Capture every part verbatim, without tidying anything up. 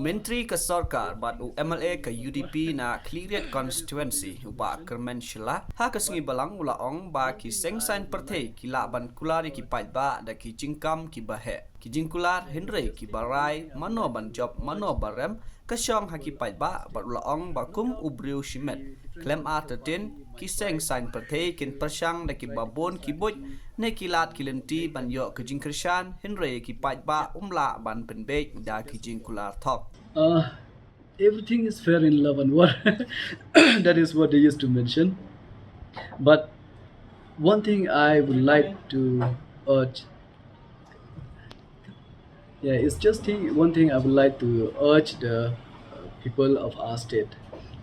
Myntri ka sorkar bad u M L A ka U D P na Khliehriat Constituency, u Bah Kyrmen Shylla, ha ka sngi Balang u la ong ba ki seng saiñ pyrthei ki lah ban kular ïa ki paidbah da ki jingkam kiba heh, ki jingkular hynrei kiba rai mano ban jop mano ban rem, ka shong ha ki paidbah, bad u la ong ba kum u briew shimet khlem artatien, ki seng saiñ pyrthei kin pyrshang da kiba bun ki buit ne ki lad ki lynti ban ïoh ka jingkyrshan, hynrei ki paidbah ym lah ban pynbeit da ki jingkular thok. Uh, everything is fair in love and war. That is what they used to mention. But one thing I would like to urge, yeah, it's just thing, one thing I would like to urge the uh, people of our state.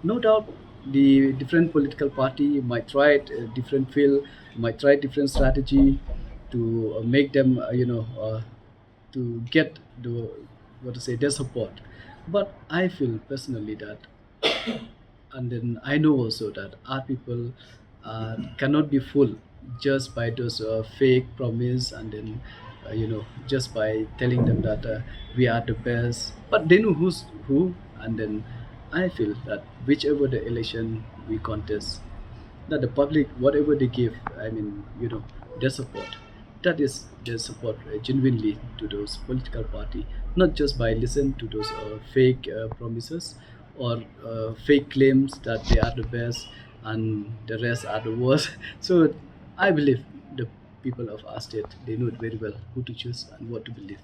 No doubt, the different political party might try it, a different field, might try different strategy to uh, make them, uh, you know, uh, to get the, what to say, their support. But I feel personally that, and then I know also that our people uh, cannot be fooled just by those uh, fake promise, and then uh, you know, just by telling them that uh, we are the best. But they know who's who, and then I feel that whichever the election we contest, that the public, whatever they give, I mean, you know, their support, that is their support uh, genuinely to those political party, not just by listen to those uh, fake uh, promises or uh, fake claims that they are the best and the rest are the worst. So I believe the people of our state, they know very well who to choose and what to believe.